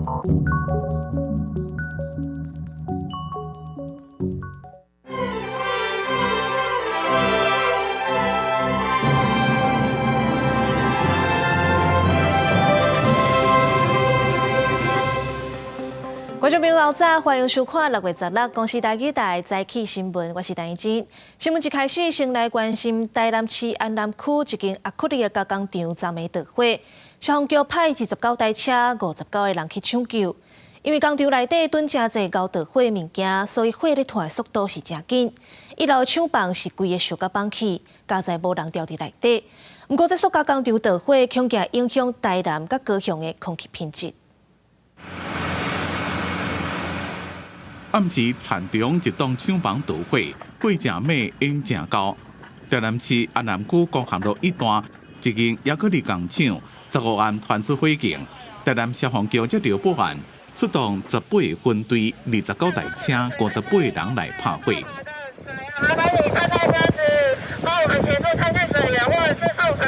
觀眾朋友早，歡迎收看6月16公視台語台早起新聞，我是陳怡靜。新聞一開始，先來關心台南市安南區一間阿克力的加工廠昨暝著火，消防局派29台車、59個人去搶救。因為工廠內底囤誠濟焦著火物件，所以火咧傳的速度是誠緊。一樓的廠房是規个燒甲枋去，佳哉無人牢佇內底。毋過這塑膠工廠著火，恐驚影響台南佮高雄的空氣品質。暗時田中一棟廠房著火，火誠猛，煙誠厚。台南市安南區光涵路一段一間亞克力工廠，15暗傳出火警。台南消防局接到報案，出動18個分隊、29台車、58人來拍火。麻煩你看到車子，幫我們協助看看水源或者是送水。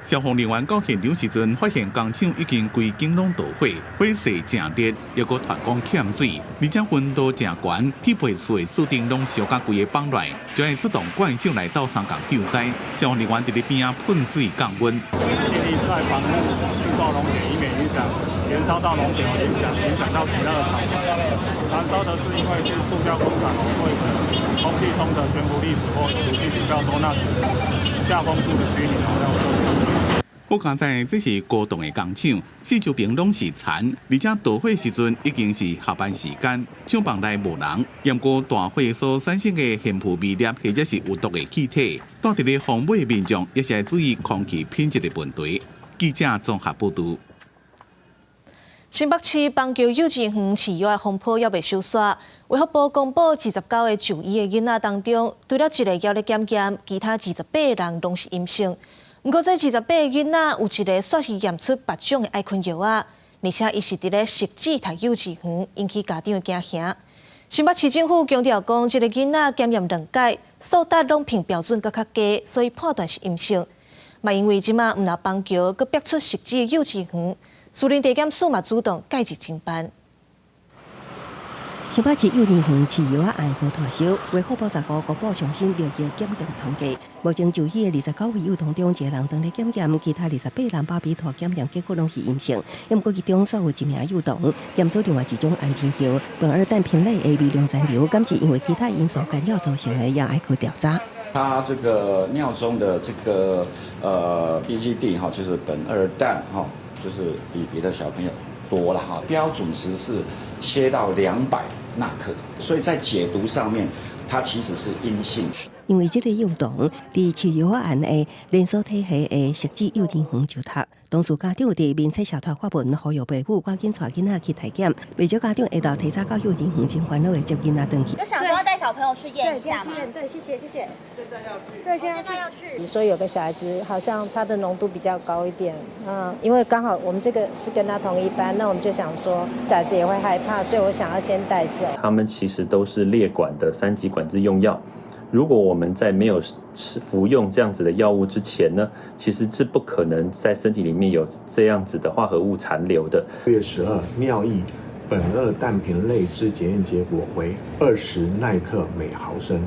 消防人員到現場時陣，發現工廠已經規間攏著火，火勢誠烈，猶閣傳講欠水，而且溫度誠懸，鐵皮厝的四頂攏燒甲規个枋來，就愛出動怪手來鬥相共救災。消防人員佇咧邊仔噴水降溫。盡力在防護製造熔點，以免影響燃燒到熔點，影響到其他的廠房。燃燒的是因為是塑膠工廠，會空氣中的懸浮粒子或有毒氣體較多，那下風處的居民要注意。好佳哉，這是高棟的工廠，四周邊攏是田，而且著火時陣已經是下班時間，廠房內無人。毋過大火所產生的懸浮微粒或者是有毒的氣體，住佇咧風尾民眾也是愛注意空氣品質的問題。記者綜合報導。新北市邦橋幼稚園飼藥的風波猶未收煞，衛福部公布29個就醫的囡仔當中，除了一個猶咧檢驗，其他28個人攏是陰性。毋過這28個囡仔有一個煞是驗出別種的愛睏藥仔，而且伊是佇咧汐止讀幼稚園，引起家長的驚嚇。新北市政府強調講，這個囡仔檢驗兩擺，數值攏比標準閣較低，所以判斷是陰性。嘛因為這馬毋但邦橋，閣逼出汐止幼稚園，士林地檢署嘛主動介入偵辦。新北市幼兒園飼藥案閣拖燒，衛福部15公布上新尿液檢驗統計，目前就醫的29位幼童中，一個人當咧檢驗，其他28人包庇拖檢驗結果攏是陰性。毋過其中煞有一名幼童檢出另外一種安眠藥苯二氮平類的微量殘留，敢是因為其他因素干擾造成的，也愛去調查。他這個尿中的這個BGD 哈，就是苯二氮哈，就是比別的小朋友多了哈。標準值是切到200納克，所以在解讀上面，它其實是陰性。因為這個幼童佇飼藥案的連鎖體系的汐止幼兒園就讀，當事家長佇面冊社團發文呼籲爸母趕緊帶囡仔去體檢，袂少家長下晝提早到幼兒園真煩惱的接囡仔轉去。有想說要帶小朋友去驗一下嗎？對，謝謝謝謝。現在要去。對，現在要去。你說有個小孩子好像他的濃度比較高一點，因為剛好我們這個是跟他同一班，那我們就想說小孩子也會害怕，所以我想要先帶走。他們其實都是列管的三級管制用藥。如果我們在沒有吃服用這樣子的藥物之前呢，其實是不可能在身體裡面有這樣子的化合物殘留的。6月12，尿液苯二氮平類之檢驗結果為20奈克每毫升。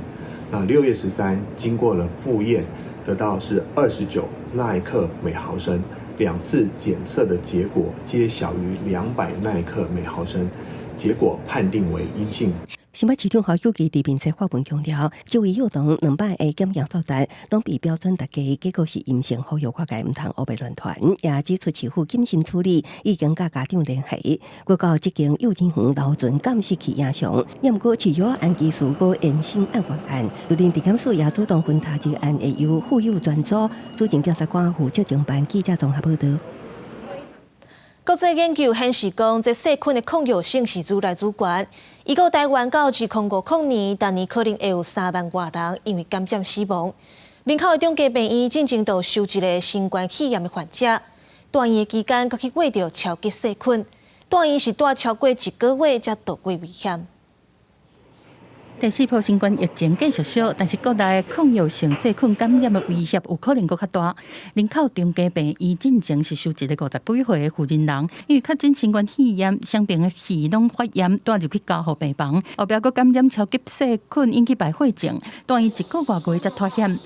那6月13，經過了複驗，得到是29奈克每毫升，兩次檢測的結果皆小於200奈克每毫升，結果判定為陰性。新北市長侯友宜佇面冊發文強調，這位幼童兩擺的檢驗數值攏比標準達低，結果是陰性，呼籲外界毋通烏白亂傳，也指出市府謹慎處理，已經佮家長聯繫。閣到這間幼兒園留存監視器影像，也毋過飼藥案其實閣延伸案源案，就連地檢署也主動分查這個案，會由婦幼專組主任檢察官負責偵辦。記者綜合報導。國際研究顯示講，這細菌的抗藥性是愈來愈懸。預估台灣到2050年，逐年可能會有3萬外人因為感染死亡。林口的長庚病院進前就收一个新冠肺炎的患者，住院的期間，閣去穢著超級細菌。住院是蹛超過一個月才度過危險。第四波新冠疫情繼續燒，但是國內抗藥性細菌感染的威脅有可能閣較大。林口長庚病院進前是收一個五十幾歲的婦人人，因為確診新冠肺炎，雙邊的耳攏發炎，帶入去加護病房，後壁閣感染超級細菌，引起敗血症，住院一個外月才脫險。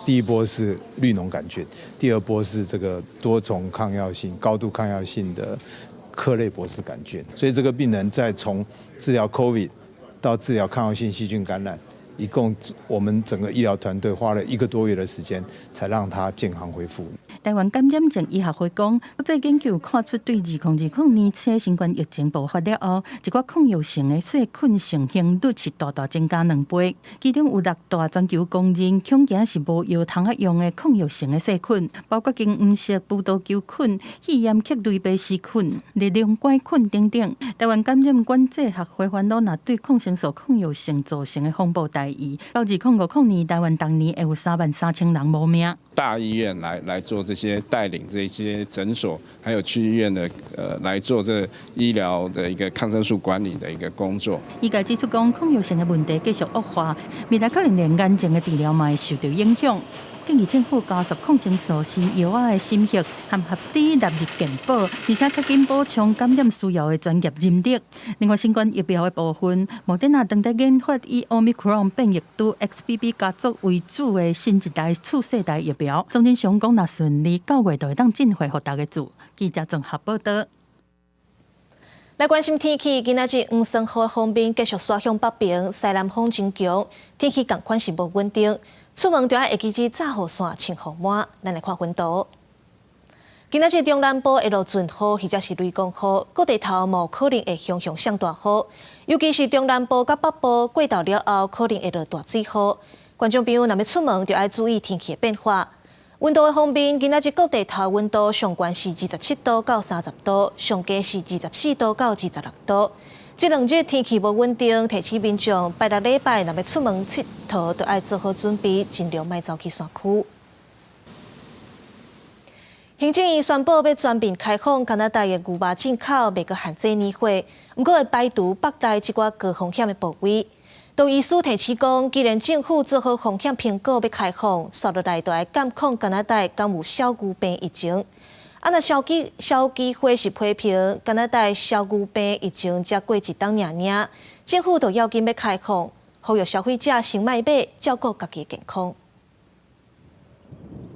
第一波是綠膿桿菌，第二波是這個多重抗藥性、高度抗藥性的克雷伯氏桿菌，所以這個病人在從治療 COVID 到治療抗藥性細菌感染，一共我們整個醫療團隊花了一個多月的時間，才讓他健康恢復。台灣感染症醫學會講，國際研究看出，對2020年初新冠疫情爆發了後，一寡抗藥性的細菌盛行率是大大增加2倍。其中有六大全球公認，恐驚是無藥通仔用的抗藥性的細菌，包括金黃色葡萄球菌、肺炎克雷伯氏菌、綠脓桿菌等等。台灣感染管制學會煩惱，若對抗生素抗藥性造成的風暴大意，到2050年，台灣逐年會有33,000人無命。大醫院來做這些帶領這些診所，還有區醫院的來做這醫療的一個抗生素管理的一個工作。醫界指出講，抗藥性的問題繼續惡化，未來可能連癌症的治療嘛會受著影響。建議政府加速抗生素新藥仔的審核和合理納入健保，而且較緊補充感染需要的專業人力。另外，新冠疫苗的部分，莫德納正在研發以奧密克戎變異株 XBB 家族為主的新一代次世代疫苗。鍾振雄講，若順利，9月就會當進貨予大家注。記者綜合報導。來關心天氣，今仔日黃酸雨鋒面繼續徙向北邊，西南風增強，天氣仝款是無穩定。出門著愛會記得紮雨傘、穿雨帽。咱來看溫度。今仔日中南部會落陣雨或者是雷公雨，各地頭嘛可能會雄雄上大雨，尤其是中南部佮北部過晝了後，可能會落大水雨。觀眾朋友若欲出門，著愛注意天氣的變化。溫度的方面，今仔日各地頭溫度上懸是27度到30度，上低是24度到26度。這兩日天氣無穩定，提醒民眾拜六禮拜若欲出門𨑨迌，著愛做好準備，盡量莫走去山區。行政院宣布欲全面開放加拿大的牛肉進口，袂閣限制年歲，毋過會排除腹內這寡高風險的部位。杜醫師提醒講，既然政府做好風險評估欲開放，紲落來就愛監控加拿大敢有小牛病疫情。啊，若消基消基會是批評加拿大小牛病疫情才過一冬爾爾，政府就要緊欲開放，呼籲消費者先莫買，照顧家己的健康。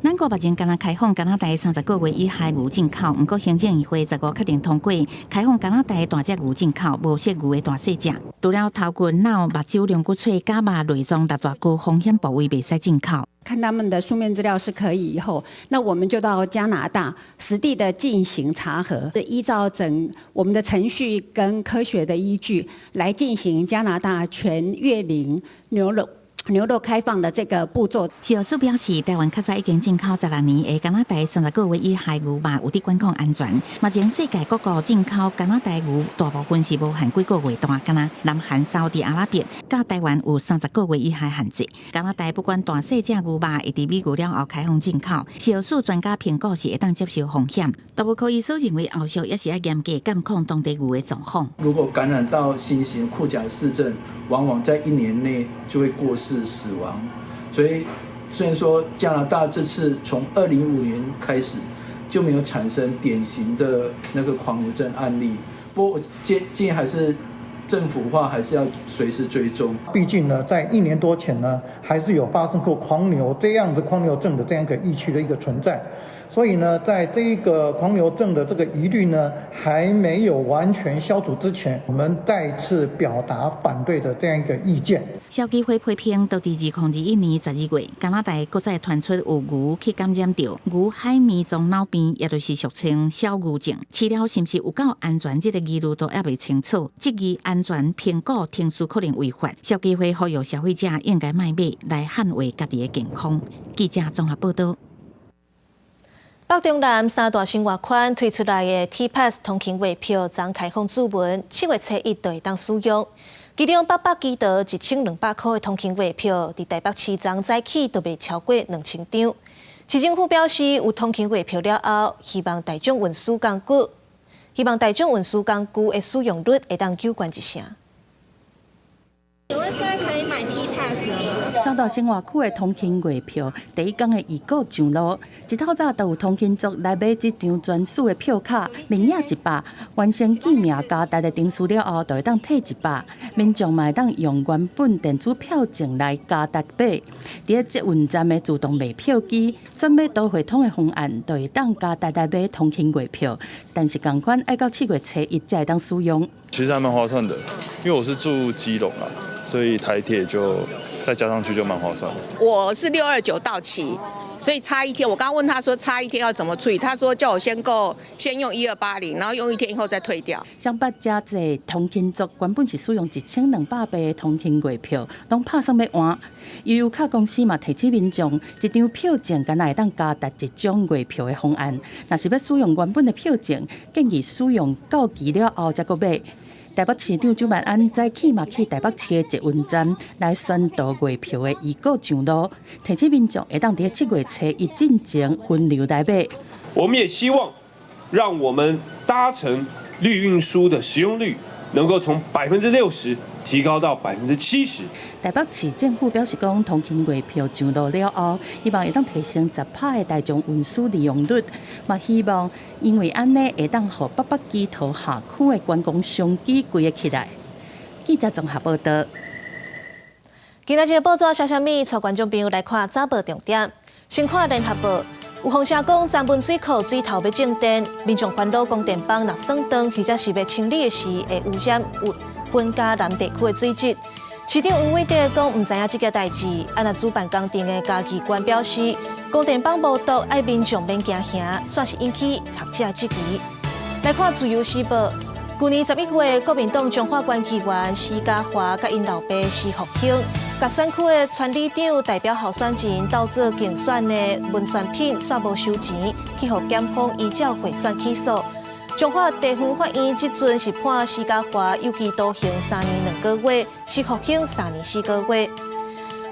咱國目前敢若開放加拿大30個月以下牛進口，毋過行政院會15確定通過開放加拿大大隻牛進口，無適牛的大細隻。除了頭骨、腦、目睭、龍骨喙、絞肉、內臟六大高風險部位袂使進口。看他們的書面資料是可以以後，那我們就到加拿大實地的進行查核，依照整我們的程序跟科學的依據來進行加拿大全月齡牛肉開放的這個步驟。食藥署表示，台灣較早已經進口16年的加拿大30個月以下牛肉有佇管控安全。目前世界各國進口加拿大牛大部分是無限幾個月大，敢若南韓、沙烏地阿拉伯，佮台灣有三十個月以下限制。加拿大不管大細隻牛肉，會佇美牛了後開放進口。食藥署專家評估是會當接受風險。動物科醫師認為，後續也是愛嚴格監控當地牛的狀況。如果感染到新型庫賈氏症，往往在一年內就會過世死亡。所以雖然說加拿大這次從2015年開始就沒有產生典型的那個狂牛症案例，不過我建議還是政府的話還是要隨時追蹤。畢竟呢，在一年多前呢，還是有發生過狂牛這樣子狂牛症的這樣一個疫區的一個存在，所以呢，在這一個狂牛症的這個疑慮呢，還沒有完全消除之前，我們再次表達反對的這樣一個意見。消基會批評，佇2021年12月，加拿大閣再傳出有牛去感染著牛海綿狀腦病，也就是俗稱小牛症。飼料是毋是有夠安全？這個疑慮都猶未清楚，質疑安全評估程序可能違法。消基會呼籲消費者應該莫買，來捍衛家己的健康。記者綜合報導。北中南三大生活圈推出來的 T-Pass 通勤月票，昨開放注文，7月初1就會當使用。其中北北基桃1200箍的通勤月票，佇台北市昨早起就賣超過2000張。市政府表示，有通勤月票了後，希望大眾運輸工具的使用率會當加懸一成。請問現在三大新化區的通勤月票，第一工的預購上路，一透早就有通勤族來買這張專屬的票卡，面額100，完成記名加值的程序了後，就會當退100。民眾嘛會當用原本電子票證來加值買。佇咧捷運站的自動賣票機，選買都會通的方案，就會當加值來買通勤月票，但是仝款愛到7月初1才會當使用。其實還蠻划算的，因為我是住基隆啊，所以台鐵就再加上去就蠻划算的。我是629到期，所以差一天。我剛剛問他說差一天要怎麼處理，他說叫我先購，先用1280，然後用一天以後再退掉。雙北遮濟通勤族原本是使用1200的通勤月票，攏拍算欲換。悠遊卡公司嘛提醒民眾，一張票證敢若會當加值一張月票的方案。若是欲使用原本的票證，建議使用到期了後才閣買。台北市長蔣萬安早起嘛去台北市的捷運站來宣導月票的預購上路，提醒民眾會當佇7月初1進前分流來買。我們也希望讓我們搭乘綠運輸的使用率能夠從60%提高到70%。台北市政府表示講，通勤月票上路了後，希望會當提升10%的大眾運輸利用率，嘛希望因為按呢會當予北北基桃下區的觀光商機規个起來。記者綜合報道。今仔日報紙啥啥物？帶觀眾朋友來看早報重點。先看聯合報，有風聲講三分水庫水頭欲種電，民眾煩惱光電板若算斷，或者是欲清理的時會污染有雲嘉南地區的水質。市長黃偉哲講毋知影這件代誌，啊若主辦工程的嘉義縣表示，光電板無毒，愛民眾免驚嚇，煞是引起學者質疑。來看自由時報，舊年11月，國民黨彰化縣議員施嘉華佮𪜶老爸施福興，共選區的村里長代表候選人鬥做競選的文宣品，煞無收錢，去予檢方依照賄選起訴。彰化地方法院這陣是判施嘉華有期徒刑3年2個月，施福興3年4個月。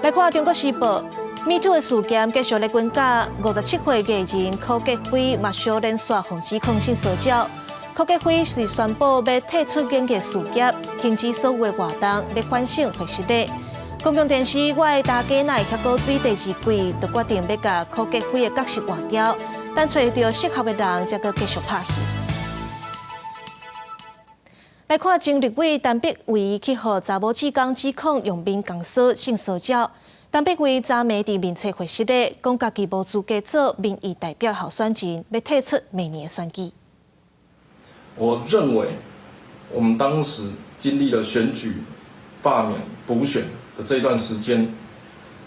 來看《中國時報》，MeToo 的事件繼續咧滾架，57歲藝人柯潔菲嘛小連續予指控性騷擾。柯潔菲是宣布欲退出演藝事業，停止所有的活動，欲反省會失禮。公共電視我的大家哪會遐古錐第二季就決定欲共柯潔菲的角色換掉，等揣著適合的人，才閣繼續拍戲。來看前立委陳柏惟去予查某志工指控用面共挲性騷擾，陳柏惟昨暝佇面冊回實咧，講家己無資格做民意代表候選人，欲退出明年的選舉。我認為，我們當時經歷了選舉、罷免、補選的這一段時間，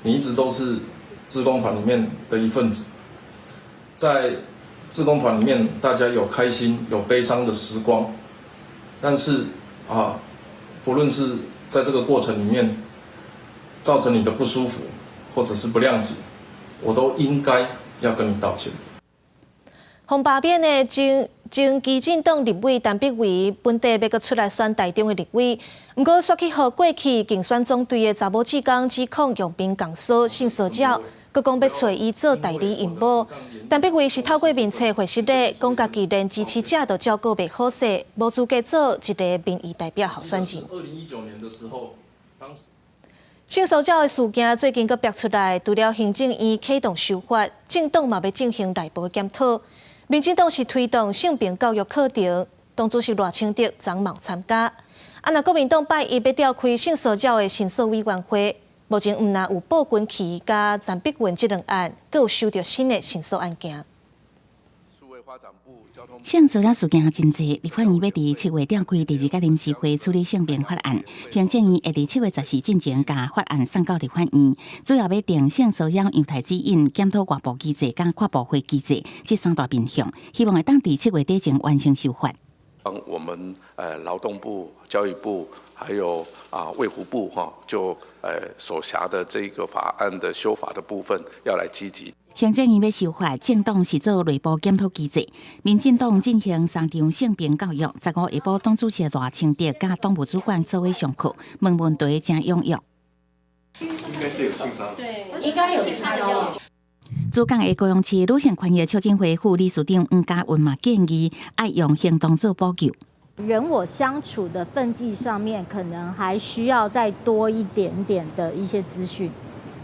你一直都是志工團裡面的一份子，在志工團裡面，大家有開心有悲傷的時光。但是啊，不論是在這個過程裡面造成你的不舒服，或者是不諒解，我都應該要跟你道歉。予罷免的前基進黨立委陳柏惟，本底欲閣出來選台中的立委，毋過煞去予過去競選總隊的查某志工指控用面共挲性騷擾，閣講欲揣伊做代理孕母。陳柏惟是透過面冊回實咧，講家己連支持者都照顧袂好勢，無資格做一个民意代表候選人。2019年的時候，當時性騷擾的事件最近閣爆出來，除了行政院啟動修法，政黨嘛欲進行內部檢討。民進黨是推動性平教育課程，黨主席賴清德昨嘛有參加。啊，若國民黨拜一欲召開性騷擾的申訴委員會，目前毋但有布君琪佮陳碧雲這兩案，閣有收著新的申訴案件。性騷擾事件真濟，立法院欲佇7月召開第二屆臨時會處理性平法案，行政院會佇7月14進前共法案送到立法院，主要欲定性騷擾樣態指引、檢討外部機制、佮跨部會機制這三大面向，希望會當佇7月底前完成修法。我們勞動部、教育部，還有衛福部哈，就所轄的這個法案的修法的部分，要來積極。行政院欲修法，政黨是做內部檢討機制，民進黨進行三場性平教育，15下晡黨主席賴清德佮黨務主管做伙上課，問問題誠踴躍。應該是有性騷擾。對，應該有性騷擾。主講的高雄市女性權益促進會副理事長黃嘉雲嘛建議，愛用行動做補救。人我相處的分際上面，可能還需要再多一點點的一些資訊。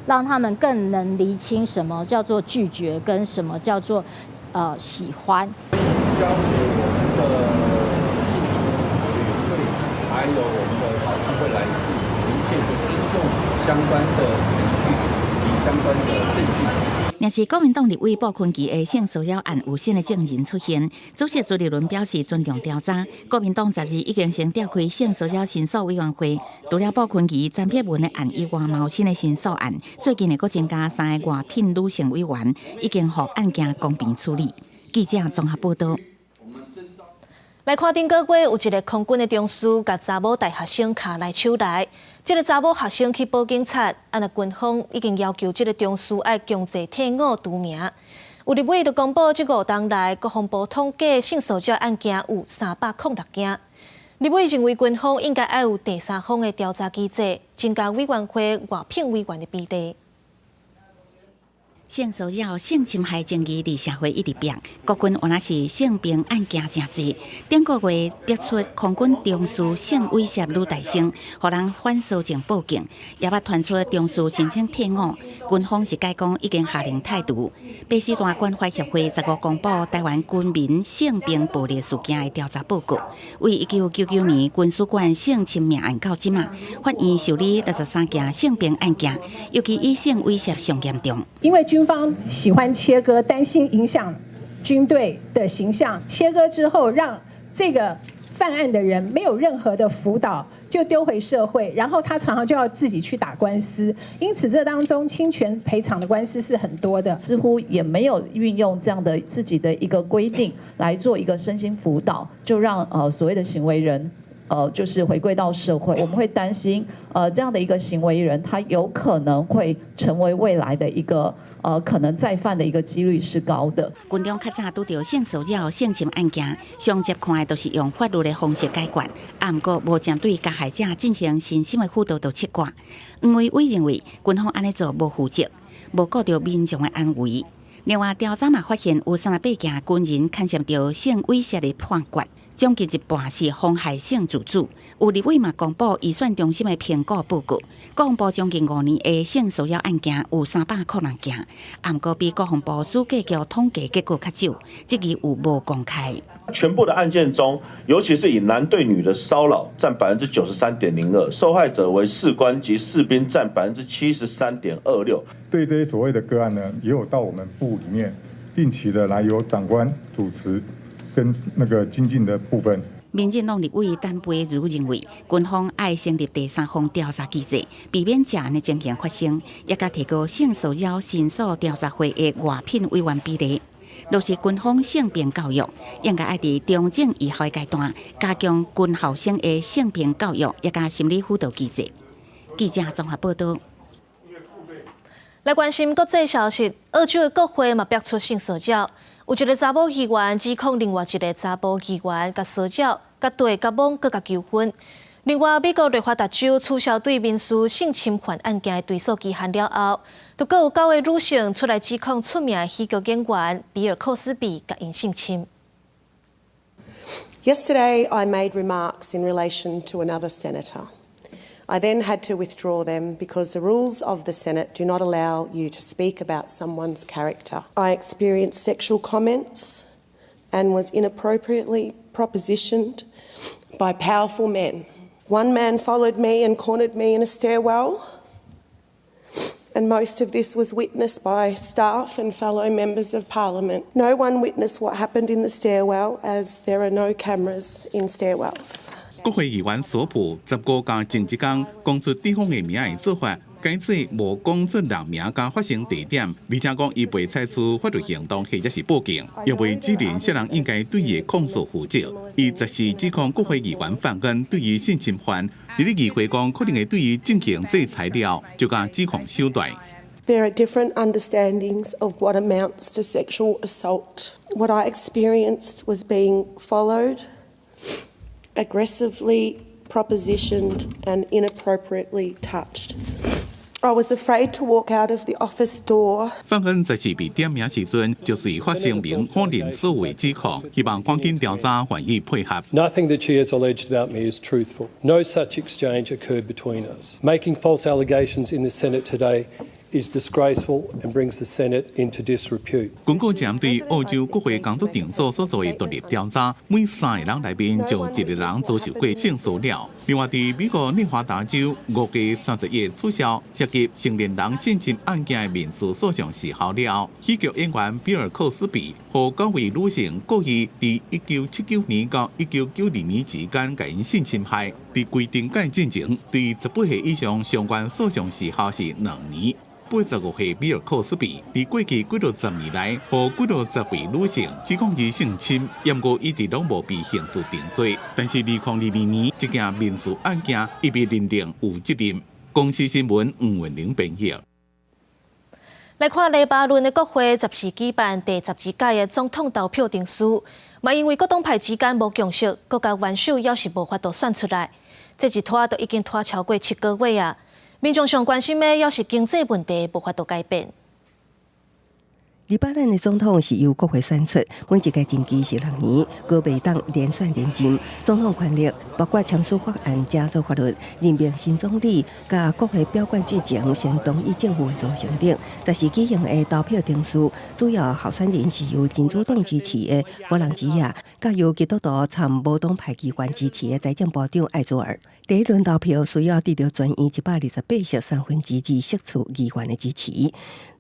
讓他們更能釐清什麼叫做拒絕，跟什麼叫做喜歡。交給我們的禁毒委員會，還有我們的保監會來處理一切的偵控相關的程序及相關的證據。若是國民黨立委布坤琪的性騷擾案有新的證人出現，主席朱立倫表示尊重調查。國民黨十二已經先召開性騷擾申訴委員會，除了布坤琪、詹碧文的案以外，嘛有新的申訴案。最近會閣增加三个外聘女性委員，已經予案件公平處理。記者綜合報道。來看頂個月有一个空軍的中士，共查某大學生跤來手來。這个查某學生去報警察，啊，若軍方已經要求這个中士愛強制退伍除名。有立委就公布，這五冬來國防部統計性騷擾案件有306件。立委認為軍方應該愛有第三方的調查機制，增加委員會外聘委員的比例。性騷擾、性侵害爭議佇社會一直變，國軍原來是性平案件誠濟。頂個月逼出空軍中士性猥褻女大生，予人反搜證報警，也捌傳出中士申請退伍，軍方是解講已經下令退除。白絲帶關懷協會15公布台灣軍民性平暴力事件的調查報告，為1999年軍事館性侵命案到這馬，法院受理63件性平案件，尤其以性猥褻上嚴重。因為軍方喜歡切割，擔心影響軍隊的形象。切割之後，讓這個犯案的人沒有任何的輔導，就丟回社會，然後他常常就要自己去打官司。因此，這當中侵權賠償的官司是很多的。似乎也沒有運用這樣的自己的一個規定來做一個身心輔導，就讓所謂的行為人就是回歸到社會。我們會擔心這樣的一個行為人，他有可能會成為未來的一個可能再犯的一個幾率是高的。軍中較早拄著性騷擾、性侵案件，上接看的都是用法律的方式解決，啊，毋過無針對加害者進行身心的輔導就切割。黃偉偉認為軍方按呢做無負責，無顧著民眾的安危。另外調查嘛發現有38件軍人牽涉著性猥褻的判決。將近一半是妨害性自主。有立委嘛公布醫選中心的評估報告，國防部將近5年的性騷擾案件有306件，啊，毋過比國防部主計局統計結果較少，這個有無公開。全部的案件中，尤其是以男對女的騷擾佔93.02%，受害者為士官及士兵佔73.26%。對這些所謂的個案呢，也有到我們部裡面定期的來由長官主持跟那個精進的部分。民進黨立委陳培如認為，軍方愛成立第三方調查機制，避免這按的情形發生，也共提高性騷擾申訴調查會的外聘委員比例。落實軍方性平教育，應該愛佇中正醫學階段加強軍校生的性平教育，也佮心理輔導機制。記者綜合報道。來關心國際消息，澳洲的國會嘛爆出性騷擾，有一个查某議員指控另外一个查埔議員共騷擾、共對、共摸、閣共求婚。另外，美國內華達州取消對民事性侵犯案件的追訴期限了後，就閣有九个女性出來指控出名喜劇演員比爾·寇斯比共𪜶性侵。 Yesterday, I made remarks in relation to another senator. I then had to withdraw them because the rules of the Senate do not allow you to speak about someone's character. I experienced sexual comments and was inappropriately propositioned by powerful men. One man followed me and cornered me in a stairwell, and most of this was witnessed by staff and fellow members of parliament. No one witnessed what happened in the stairwell, as there are no cameras in stairwells. 國會議員索普15佮前一工講出對方的名的做法，改做無講出人名佮發生地點，而且講伊袂採取法律行動或者是報警，認為這人誰人應該對伊的控訴負責。伊14指控國會議員范恩對伊性侵犯，佇咧議會講可能會對伊進行制裁了，就共指控手段。 There are different understandings of what amounts to sexual assault. What I experienced was being followed, aggressively propositioned and inappropriately touched. I was afraid to walk out of the office door. 范恩14被點名時陣，就是發聲明否認所有指控，希望趕緊調查，願意配合。 Nothing that she has alleged about me is truthful. No such exchange occurred between us. Making false allegations in the Senate today Is disgraceful and brings the Senate into disrepute。根據針對澳洲國會工作場所所做的獨立調查，每三個人內面就一個人遭受過性騷擾。另外，佇美國內華達州5月31日取消涉及成年人性侵案件的民事訴訟時效了。喜劇演員比爾寇斯比予九位女性故意佇1979年到1992年之間共𪜶性侵害，佇規定改進前，對18歲以上相關訴訟時效是2年。85歲比爾寇斯比，佇過去幾落十年來，予幾落十位女性指控伊性侵，毋過一直攏無被刑事定罪。但是2022年，這件民事案件已被認定有責任。公視新聞黃文玲編譯。來看黎巴嫩的國會14舉辦第12屆的總統投票程序，嘛因為各黨派之間無共識，國家元首猶是無法度選出來。這一拖就已經拖超過7個月啊！民眾上關心的，猶是經濟問題無法度改變。黎巴嫩的總統是由國會選出，每一屆任期是6年，閣袂當連選連任。總統權力包括簽署法案、加做法律、任命新總理、佮國會表決之前先同意政府的組成等。14舉行的投票程序，主要候選人是由真主黨支持的弗朗吉亞，佮由基督徒參無黨派議員支持的財政部長艾祖爾。第一輪投票需要得到全院128席2/3席次議員的支持。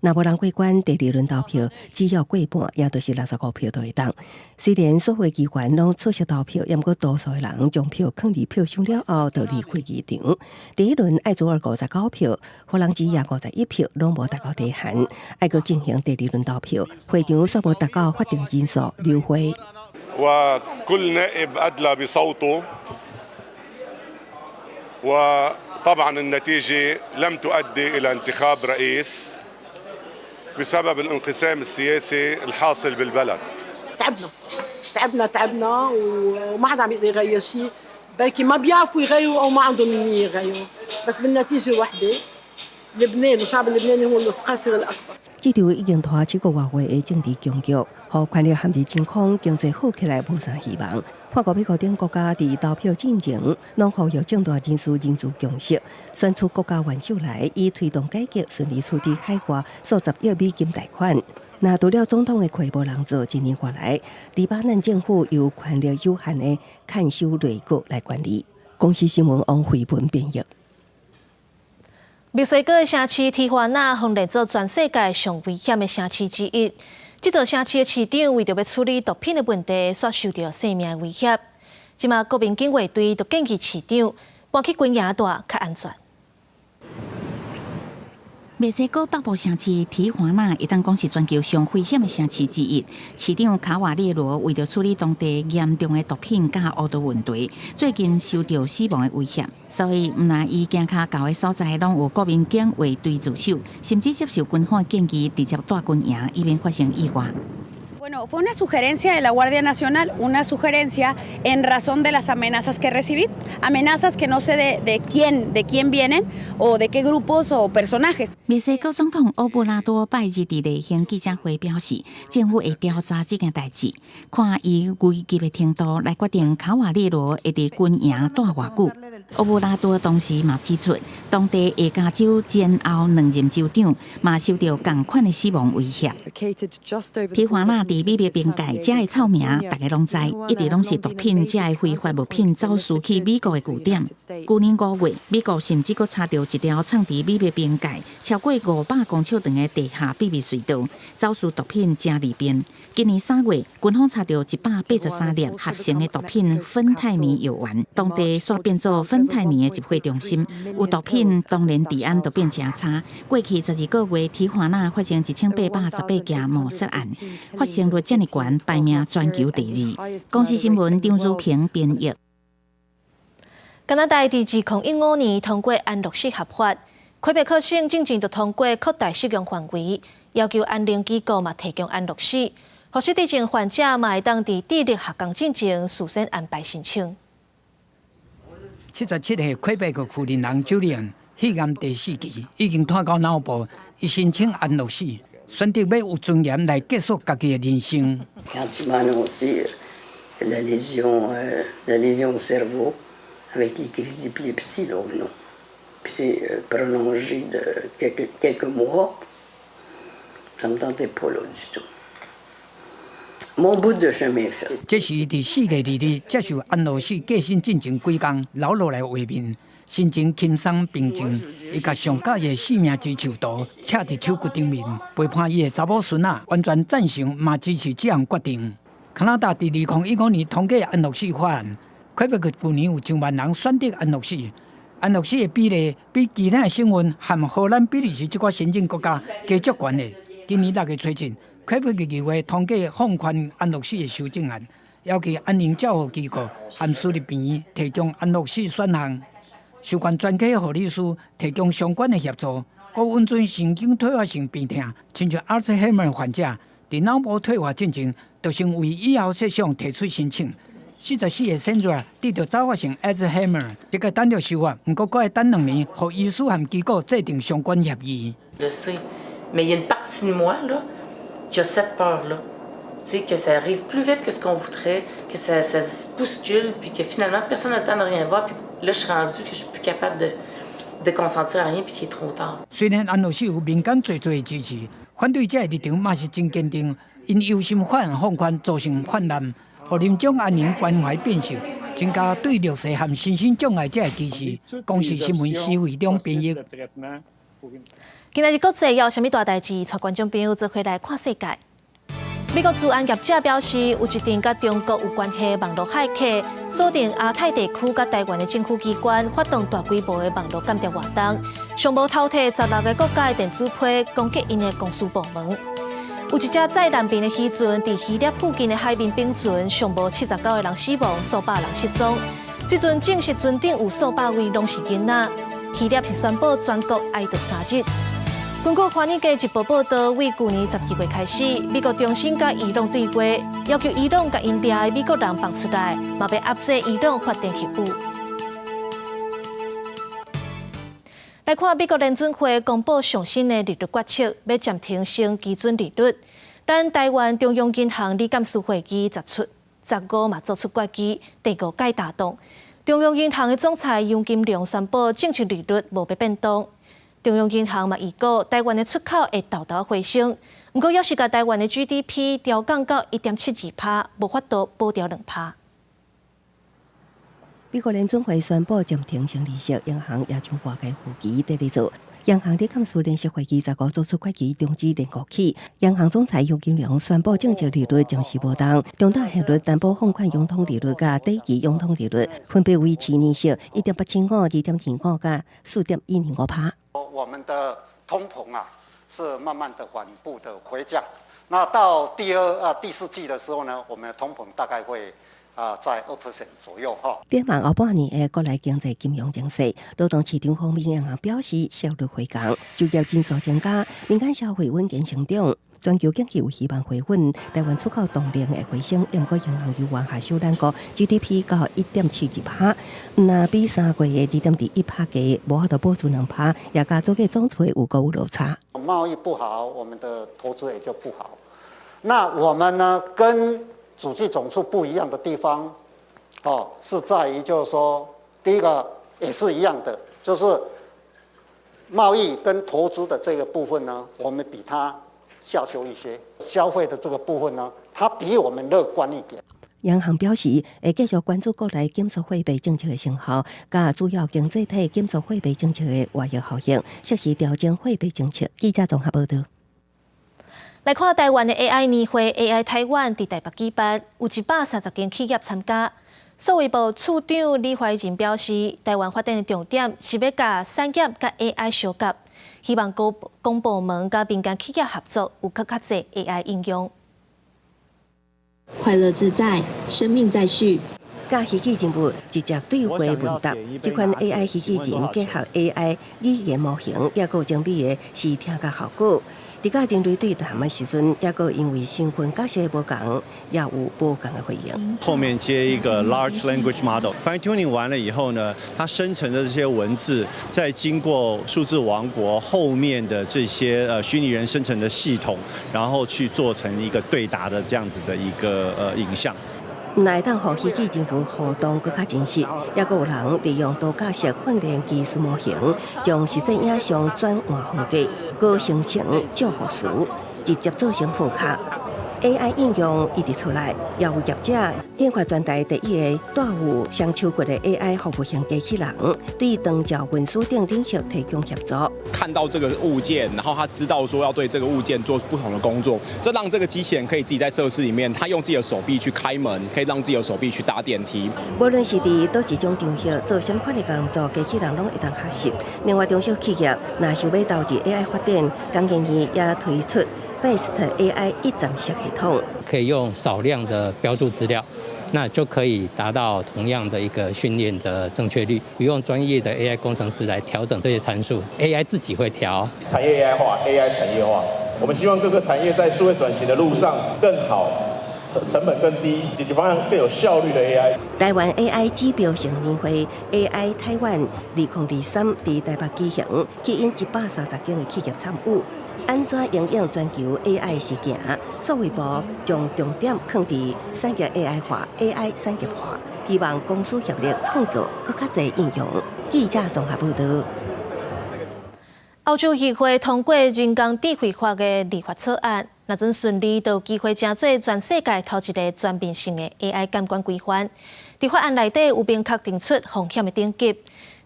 若無人過關，第二輪投票只要過半，也就是65票就會當。雖然所有議員攏出席投票，毋過多數的人將票囥佇票箱了後，就離開議場。第一輪艾祖爾59票，弗朗吉亞51票，攏無達到底限，愛閣進行第二輪投票。會場煞無達到法定人數，流會。 وكل نائب أدلى بصوته وطبعا النتيجة لم تؤدي إلى انتخاب رئيس بسبب الانقسام السياسي الحاصل بالبلد. تعبنا تعبنا تعبنا وما حدا عم يقدر يغير شيء، بلكي ما بيعرفوا يغيروا او ما عندهم النية يغيروا، بس بالنتيجة وحدة، لبنان والشعب اللبناني هو الخاسر الأكبر. 這場已經拖7個外月的政治僵局，予權力陷入真空，經濟好起來無啥希望。法國、美國等國家佇投票進前，攏呼籲政壇人士凝聚共識，選出國家元首來，以推動改革，順利處理海外數十億美金貸款。那除了總統的缺無人做，一年過來，黎巴嫩政府由權力有限的看守內閣來管理。公視新聞王慧文編譯。墨西哥的城市提華納，予認做全世界上危險的城市之一。這座城市的市長為著欲處理毒品的問題，煞受著性命的威脅。這馬國民警衛隊就建議市長搬去軍營蹛較安全。墨西哥北部城市提華納，會當講是全球上危險的城市之一。市長卡瓦列羅為著處理當地嚴重的毒品佮烏毒問題，最近受著死亡的威脅，所以毋但伊行跤到的所在，攏有國民警衛隊駐守，甚至接受軍方建議，直接蹛軍營，以免發生意外。 Bueno, fue una sugerencia de la Guardia Nacional, una sugerencia en razón de las amenazas que recibí, amenazas que no sé de quién vienen o de qué grupos o personajes. 墨西哥總統奧布拉多拜日佇例行記者會表示，政府會調查這件代誌，看伊危急的程度來決定卡瓦列羅會佇軍營蹛偌久。奧布拉多同時嘛指出，當地下加州前後兩任州長嘛受著仝款的死亡威脅。提華納佇美墨邊界，遮的臭名大家攏知，一直攏是毒品遮的非法物品走私去美國的據點。舊年5月，美國甚至閣查著一條藏佇美墨邊界超過500公尺長的地下秘密隧道，走私毒品誠利便。今年3月，軍方查著183粒合成的毒品芬太尼藥丸，當地煞變做芬太尼的集會中心，有毒品當然治安就變誠差。過去12個月，提華納發生1818件謀殺案，發生率遮爾懸，排名全球第二。公視新聞張如平編譯。加拿大佇2015年通過安樂死合法，魁北克省進前就通過擴大適用範圍，要求安寧機構嘛提供安樂死，予失智症患者嘛會當佇智力下降進前事先安排申請。77歲魁北克婦人人朱蓮，肺癌第四期，已經拖到腦部，伊申請安樂死，選擇欲有尊嚴來結束家己的人生。 La lésion au cerveau avec les crises d'épilepsie, non. S'est prolongé de quelques quelques mois. Ça me tentait pas là du tout. Mon bout de chemin fait. 這是伊佇4月2日接受安樂死過身進前幾工留落來畫面，神情輕鬆平靜。伊共上佮意的生命之樹圖插佇手骨頂面，陪伴伊的查某孫仔完全贊成，嘛支持這項決定。加拿大佇2015年通過安樂死法案，魁北克舊年有上萬人選擇安樂死。安樂死的比例比其他的省份和荷蘭、比利時這寡先進國家加足懸的。今年6月初七，魁北克議會通過放寬安樂死的修正案，要求安寧照護機構和私立病院提供安樂死選項，授權專科護理師提供相關的協助，閣允准神經退化性病痛，親像阿爾茨海默患者，佇腦部退化進前，就先為以後設想提出申請。44歲 Sandra 得著早發性阿爾茨海默，這個等著修法，毋過閣愛等2年，予醫師和機構制定相關協議。 Mais il y a une partie de moi là, qui a cette peur-là. Tu sais, que ça arrive plus vite que ce qu'on voudrait, que ça, ça se bouscule, puis que finalement, personne n'a le temps de rien voir. Puis là, je suis rendue que je suis plus capable de consentir à rien, puis qu'il est trop tard. 雖然安樂死有民間濟濟的支持，反對者的立場嘛是真堅定，𪜶憂心法案放寬造成泛濫，予臨終安寧關懷變數，增加對弱勢和身心障礙者的歧視。公視新聞施惠中編譯。今仔日國際有啥物大代誌？帶觀眾朋友做伙來看世界。美國資安業者表示，有一陣佮中國有關係網路駭客鎖定亞太地區佮台灣的政府機關，發動大規模的網路間諜活動，上無偷提16個國家的電子批攻擊𪜶的公司部門。有一隻載難民的漁船佇希臘附近的海面翻船，上無79個人死亡，數百人失蹤。這陣證實船頂有數百位攏是囡仔。希臘是宣布全國哀悼3日。根據《華爾街日報》報導，對舊年12月開始，美國重新佮伊朗對話，要求伊朗共𪜶掠的美國人放出來，嘛欲壓制伊朗發展核武。來看美國聯準會公布上新的利率決策，欲暫停升基準利率。咱台灣中央銀行理監事會議15嘛做出決議，第五屆大動。中央銀行的總裁楊金龍宣布，政策利率無欲變動。中央銀行嘛預估台灣的出口會沓沓回升，毋過猶是共台灣的 GDP 調降到1.72%，無法度保牢2%。美國聯準會宣布暫停升利息，央行也將外界預期佇咧做。央行理監事聯席會議15做出決議，終止連五起。央行總裁楊金龍宣布政策利率暫時無動，重大利率擔保放款融通利率佮短期融通利率分別維持年息1.875、2.25佮4.125%。我們的通膨啊，是慢慢的緩步的回降。那到第二啊第四季的時候呢，我們的通膨大概會在2% 左右哈。展望後半年的國內經濟金融情勢，勞動市場方面，央行表示失業率回降，就業人數增加，民間消費穩健成長，全球經濟有希望回穩，台灣出口動能會回升。毋過央行猶原下修咱國 GDP 到1.72%，若比3月的2.21%低，無法度保住2%，也佮做個總揣有閣有落差。貿易不好，我們的投資也就不好。那我們呢，跟主計總處不一樣的地方，哦，是在於就是說，第一個也是一樣的，就是貿易跟投資的這個部分呢，我們比它下修一些；消費的這個部分呢，它比我們樂觀一點。央行表示，會繼續關注國內緊縮貨幣政策的成效，佮主要經濟體緊縮貨幣政策的外溢效應，適時調整貨幣政策。記者綜合報導。來看台灣的 AI 年會 AI 台灣佇台北舉辦，有130間企業參加。數位部次長李懷仁表示，台灣發展的重點是欲共產業佮 AI 相結，希望公部門佮民間企業合作，有閣較濟 AI 應用。快樂自在，生命再續。佮虛擬人物直接對話問答，這款 AI 虛擬人結合 AI 語言模型，抑閣有精美的視聽佮效果。佇佮人類對談的時陣，抑閣因為身份角色無仝，也有無仝的回應。後面接一個 large language model，fine tuning 完了以後呢，它生成的這些文字，再經過數字王國後面的這些虛擬人生成的系統，然後去做成一個對答的這樣子的一個影像。毋但會當予虛擬人物互動閣較真實，抑閣有人利用多角色訓練技術模型，將實際影像轉換風格，閣生成祝福詞，直接做成賀卡。AI 應用一直出來，也有業者研發全台第一个帶有雙手骨的 AI 服務型機器人，對長照運輸等領域提供協助。看到這個物件，然後他知道說要對這個物件做不同的工作，這讓這個機器人可以自己在設施裡面，他用自己的手臂去開門，可以讓自己的手臂去搭電梯。無論是佇佗一種場合做啥物款的工作，機器人攏會當學習。另外，中小企業若想欲投入 AI 發展，工研院也推出 Fast AI 一站式系統，可以用少量的標註資料，那就可以達到同樣的一個訓練的正確率，不用專業的 AI 工程師來調整這些參數，AI 自己會調。產業 AI 化，AI 產業化，我們希望各個產業在數位轉型的路上更好，成本更低，解決方案更有效率的 AI。台灣 AI 指標性年會 AI 台灣2023佇台北舉行，吸引130間的企業參與。按怎應用全球 AI 事件？數位部將重點放佇產業 AI 化、AI 產業化，希望公私協力創造閣較濟應用。記者綜合報導。歐洲議會通過人工智慧法的立法草案，若準順利，就有機會成做全世界頭一个全面性的 AI 監管規範。佇法案內底有明確定出風險的等級，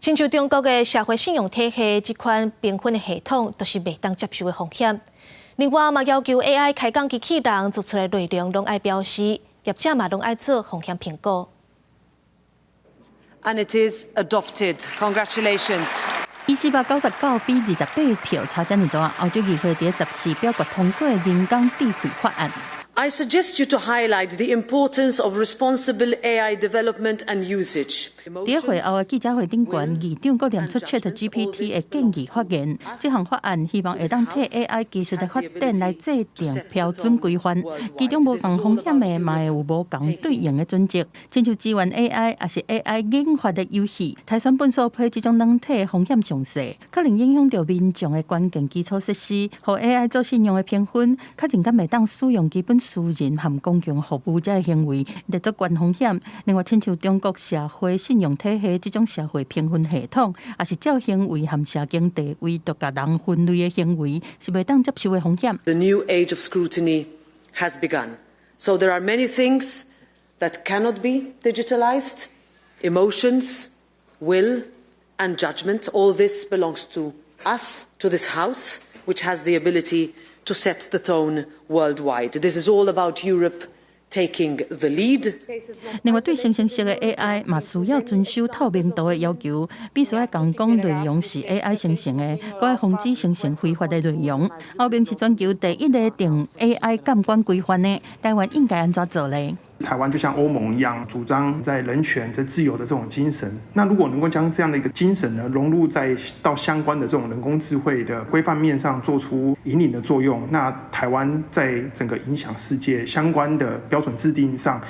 親像中國的社會信用體系這款評分的系統，都是袂當接受的風險。另外嘛，要求 AI 開講機器人做出來內容攏愛標示，業者嘛攏愛做風險評估。 And it is adopted. Congratulations. 以499比28票差遮爾大，歐洲議會佇14表決通過人工智慧法案。 I suggest you to highlight the importance of responsible AI development and usage. 佇會後的記者會頂懸，議長閣念出 ChatGPT 的建議發言。這項法案希望會當替 AI 技術的發展來制定標準規範，其中無仝風險的，嘛會有無仝對應的準則。親像支援 AI，抑是 AI 研發的遊戲，篩選糞掃批這種軟體風險上細，可能影響著民眾的關鍵基礎設施，予 AI 做信用的評分，確認敢會當使用基本私人和公共服務這个行為列做懸風險。另外，親像中國社會信用體系這種社會評分系統，抑是照行為和社經地位獨共人分類的行為，是袂當接受的風險。 The new age of scrutiny has begun. So there are many things that cannot be digitalized. Emotions, will and judgment. All this belongs to us, to this house, which has the ability to set the tone worldwide. This is all about Europe taking the lead. 另外，對生成式的 AI 嘛需要遵守透明度的要求，必須愛共講內容是 AI 生成的，閣愛防止生成非法的內容。歐盟是全球第一个定 AI 監管規範的，台灣應該按怎做咧？台灣就像歐盟一樣，主張在人權、在自由的這種精神。那如果能夠將這樣的一個精神呢，融入在到相關的這種人工智慧的規範面上，做出引領的作用，那台灣在整個影響世界相關的標準制定上，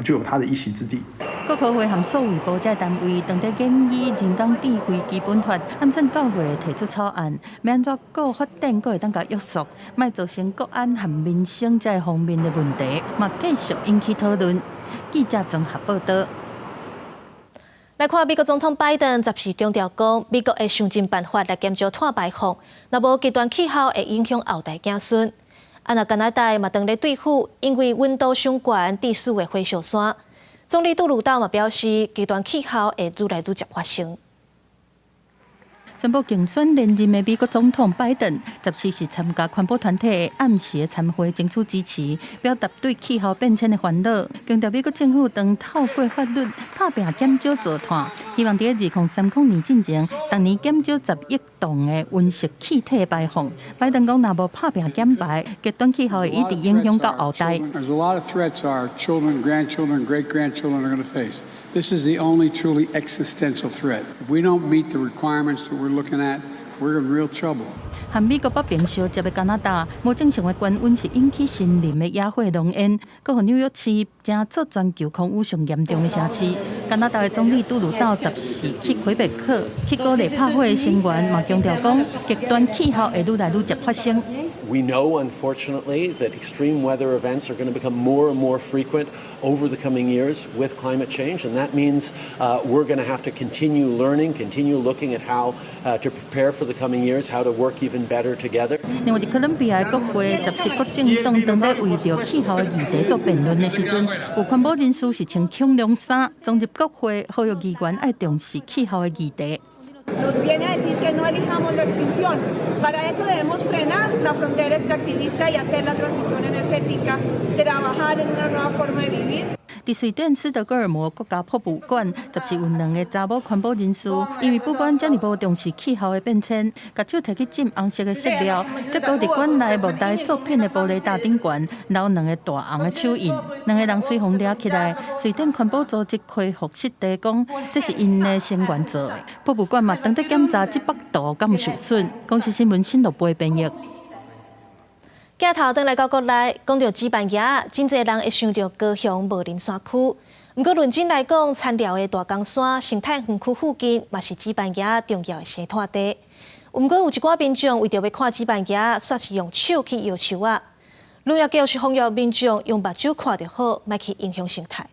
就有它的一席之地。國科會和數位部這單位正佇研擬人工智慧基本法，按算9月提出草案，欲按怎顧發展，閣會當共約束，莫造成國安和民生這方面的問題，嘛繼續引起討論。記者綜合報導。來看美國總統拜登14強調講，美國會想盡辦法來減少碳排放，若無極端氣候會影響後代子孫。啊，若加拿大嘛當咧對付因為溫度傷懸致死的火燒山。總理杜魯道嘛表示，極端氣候會愈來愈捷發生。宣布競選連任的美國總統拜登，14是參加環保團體暗時的餐會，爭取支持，表達對氣候變遷的煩惱，強調美國政府當透過法律拍拚減少造碳，希望佇2030年進前，逐年減少10億噸的溫室氣體排放。拜登講，若無拍拚減排，極端氣候會一直影響到後代。 There's a lot of threats our children, grandchildren, great-grandchildren are going to face. This is the only truly existential threat. If we don't meet the requirements that we're looking at, we're in real trouble. 和美國北邊相接的加拿大，無正常的高溫是引起森林的野火濃煙，閣予紐約市成做全球空污上嚴重的城市。加拿大的總理杜魯道十四去魁北克去鼓勵拍火的成員，嘛強調講極端氣候會愈來愈捷發生。 We know, unfortunately, that extreme weather events are going to become more and more frequent over the coming years with climate change, and that means we're going to have to continue learning, continue looking at how to prepare for the coming years, how to work even better together. 另外，佇哥倫比亞的國會，十七國政黨當咧為著氣候的議題做辯論的時陣，有環保人士是穿恐龍衫，衝入國會，呼籲議員愛重視氣候的議題。 Nos viene a decir que no elijamos la extinción. Para eso debemos frenar la frontera extractivista y hacer la transición energética, trabajar en una nueva forma de vivir. 佇瑞典斯德哥爾摩國家博物館，十四有兩个查某環保人士，因為不管遮爾無重視氣候的變遷，共手提去浸紅色的色料，才閣佇館內莫代作品的玻璃罩頂懸，留兩个大紅的手印。兩个人隨予掠起來，瑞典環保組織恢復濕地講，這是𪜶的成員做的。博物館嘛，當咧檢查這幅圖敢有受損。公視新聞新羅貝編譯。鏡頭轉來到國內，講著紫斑蝶，真濟人會想著高雄武林山區。毋過論真來講，田寮的大岡山生態園區附近嘛是紫斑蝶重要的生態地。毋過有一寡民眾為著欲看紫斑蝶，煞是用手去搖樹仔。農業局是呼籲民眾用目睭看就好，莫去影響生態。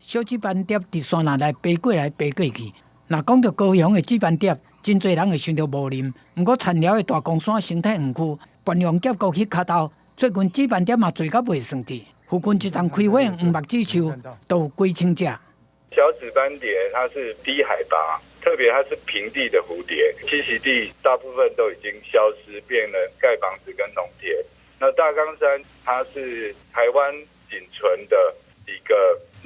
小紫斑蝶佇山林內飛過來飛過去。若講著高雄的紫斑蝶，真濟人會想著武林。毋過田寮的大岡山生態園區，汎用峽谷彼跤頭，最近紫斑蝶嘛濟甲袂算得。附近一叢開花的黃木子樹都有幾千隻。小紫斑蝶它是低海拔，特別它是平地的蝴蝶，棲息地大部分都已經消失，變了蓋房子跟農田。那大岡山它是台灣僅存的一個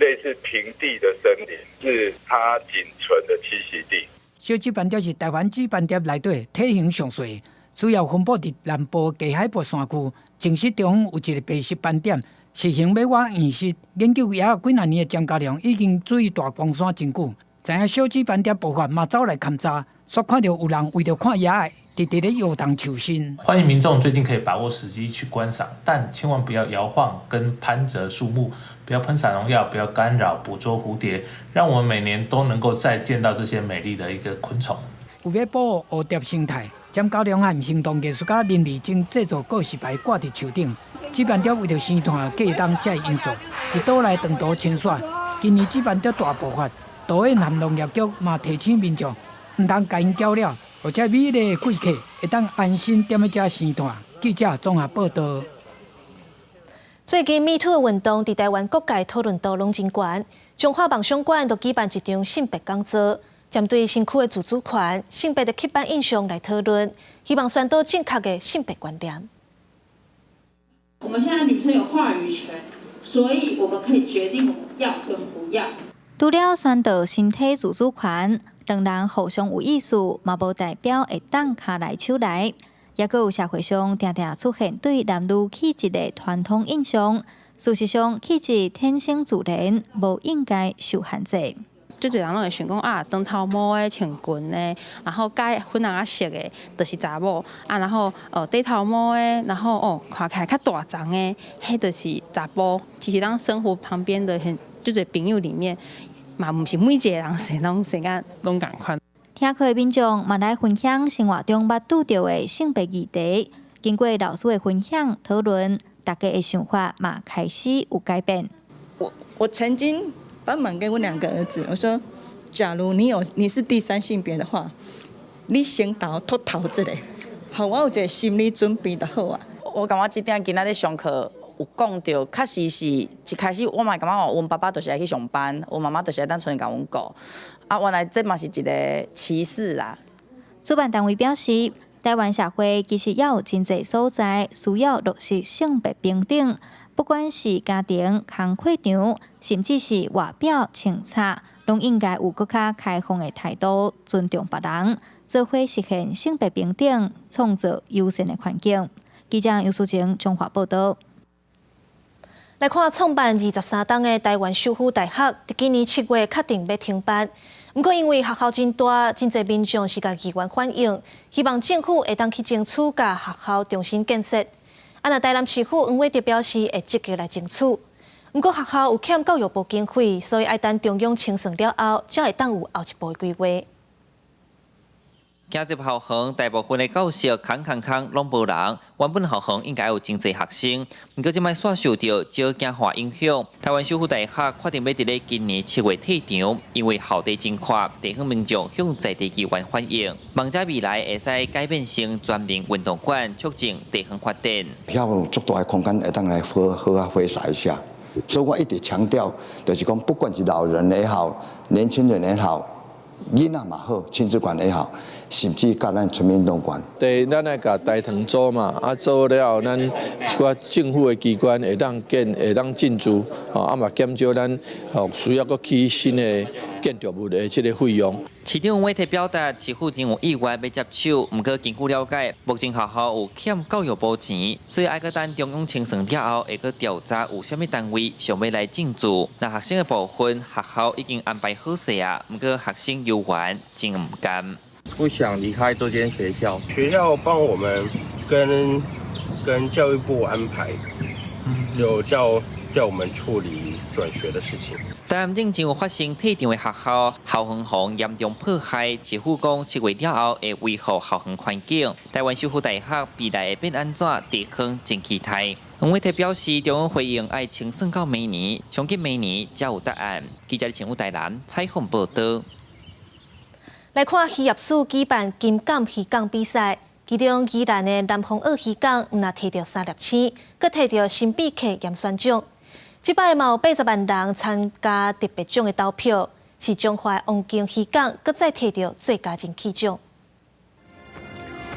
類似平地的森林，是它僅存的棲息地。小紫斑蝶是台灣紫斑蝶內底體型上細，主要分布佇南部低海拔山區。證實中有一个白色斑點，是形欲倚黃色。研究蛾仔幾若年的詹家良已經注意大岡山真久，知影小紫斑蝶暴發嘛走來勘查，煞看著有人為著看蛾仔，直直咧搖動樹身。歡迎民眾最近可以把握時機去觀賞，但千萬不要搖晃跟攀折樹木，不要噴灑農藥，不要干擾捕捉蝴蝶，讓我們每年都能夠再見到這些美麗的一個昆蟲。為欲保護蝴蝶生態，詹家良和行動藝術家林麗珍製作告示牌掛佇樹頂。紫斑蝶為著生態過冬才會因素，佇島內長途遷徙。今年紫斑蝶大爆發，導演和農業局嘛提醒民眾，毋通共𪜶攪擾，予這美麗的貴客會當安心踮咧遮生態。記者綜合報導。最近 Me Too 運動佇台灣各界討論度攏真懸，中華夢想館就舉辦一場性別講座，針對身軀的自主權、性別的刻板印象來討論，希望宣導正確的性別觀念。我們現在女生有話語權，所以我們可以決定我們要跟不要。除了宣導身體自主權，兩人互相有意思，嘛無代表會當跤來手來。抑閣有社會上定定出現對男女氣質的傳統印象，事實上氣質天生自然，無應該受限制。足濟人攏會想講啊，長頭毛的穿裙的，然後佮粉紅仔色的，就是查某啊，然後短頭毛的，然後哦看起來較大叢的，彼就是查埔。其實咱生活旁邊的很足濟朋友裡面，嘛毋是每一個人生攏生甲攏仝款。聽課的民眾嘛來分享生活中捌拄著的性別議題，經過老師的分享討論，大家的想法嘛開始有改變。我曾經幫忙給我兩個兒子，我說：假如你是第三性別的話，你先頭禿頭一個，予我有一個心理準備就好啊。我感覺這點今仔日上課有講著，確實是一開始我嘛感覺阮爸爸就是愛去上班，阮媽媽就是愛佇厝裡共阮顧。啊，原來這嘛是一個歧視啦。主辦單位表示，台灣社會其實猶有真濟所在需要落實性別平等，不管是家庭、工課場，甚至是外表穿插，攏應該有閣較開放的態度，尊重別人，做伙實現性別平等，創造友善的環境。記者尤淑靜綜合報導。來看創辦23冬的台灣守護大學，佇今年7月確定欲停辦。毋過因為學校真大，真濟民眾是共議員反映，希望政府會當去爭取共學校重新建設。啊，若台南市府黃偉哲表示會積極來爭取。毋過學校有欠教育部經費，所以愛等中央清算了後，才會當有後一步的規劃。行入校園，大部分的教室空空空，攏無人。原本校園應該有真濟學生，毋過這擺煞受著少子化影響。臺灣守護大學決定欲佇咧今年7月退場，因為校地真闊，地方民眾向在地議員反映，望遮未來會使改變成全民運動館，促進地方發展。遐有足大的空間會當來好好啊揮灑一下，所以我一直強調，就是講不管是老人也好，年輕人也好，囡仔嘛好，親子館也好。甚至佮咱全民運動館。第一，咱愛共大堂租嘛，啊租了後，咱一寡政府的機關會當建，會當進駐，啊嘛減少咱吼需要閣起新的建築物的這个費用。市長委提表達，市府真有意願欲接手，毋過根據了解，目前學校有欠教育部錢，所以愛閣等中央清算了後，會閣調查有啥物單位想欲來進駐。若學生的部分，學校已經安排好勢啊，毋過學生猶原真毋甘。不想離開這間學校，學校幫我們跟教育部安排，就叫我們處理轉學的事情。但進前有發生退場的學校，校園予嚴重破壞，市府講7月了後會維護校園環境。臺灣守護大學未來會變按怎？地方真期待。黃偉哲表示，中央回應愛清算到明年，上緊明年才有答案。記者陳武台南採訪報導。來看漁業署舉辦金港漁港比賽，其中宜蘭的南風澳漁港毋但提著三粒星，閣提著神秘客嚴選獎。這擺嘛有80萬人參加特別獎的投票，是彰化王宮漁港閣再提著最佳人氣獎。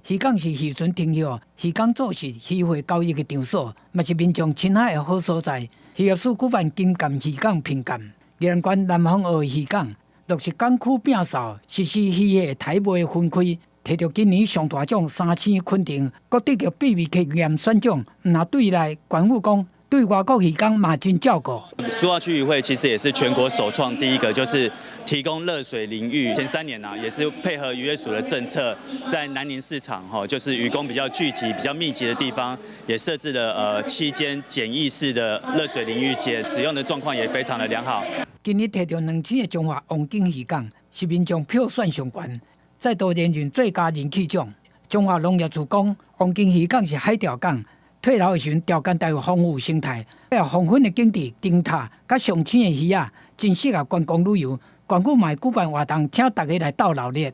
漁港是漁船停歇、漁港做事、漁貨交易的場所，嘛是民眾親海的好所在。漁業署舉辦金鑑漁港評鑑，宜蘭縣南風澳漁港。落實港區摒掃，實施漁貨刣賣分開，提著今年上大獎三星肯定，閣得著秘密客嚴選獎。毋但對內縣府講，對外國漁港嘛真照顧。蘇澳區漁會其實也是全國首創第一個，就是提供熱水淋浴。前3年啊，也是配合漁業署的政策，在南寧市場哈，就是漁工比較聚集、比較密集的地方，也設置了7間簡易式的熱水淋浴間，使用的狀況也非常的良好。今年提著兩星的彰化王景漁港是民眾票選上懸，再度連任最佳人氣獎。彰化農業處講，王景漁港是海釣港，退流的時陣條件帶有豐富生態，還有黃昏的景致、燈塔，佮上星的魚仔，真適合觀光旅遊。縣府嘛會舉辦活動，請大家來鬥鬧熱。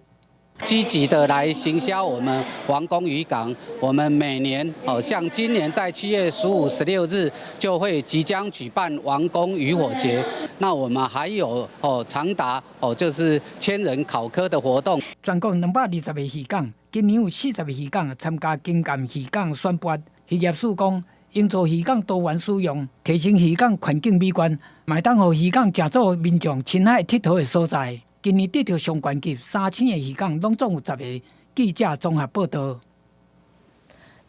積極的來行銷我們王功漁港，我們每年哦，像今年在7月15、16日就會即將舉辦王功漁火節。那我們還有哦長達哦就是千人烤蚵的活動。全國220個漁港，今年有40個漁港參加金鑑漁港選拔。漁業署講，營造漁港多元使用，提升漁港環境美觀，嘛會當予漁港誠做民眾親海𨑨迌的所在。今年得著上懸級三星的漁港，攏總有10個。記者綜合報導。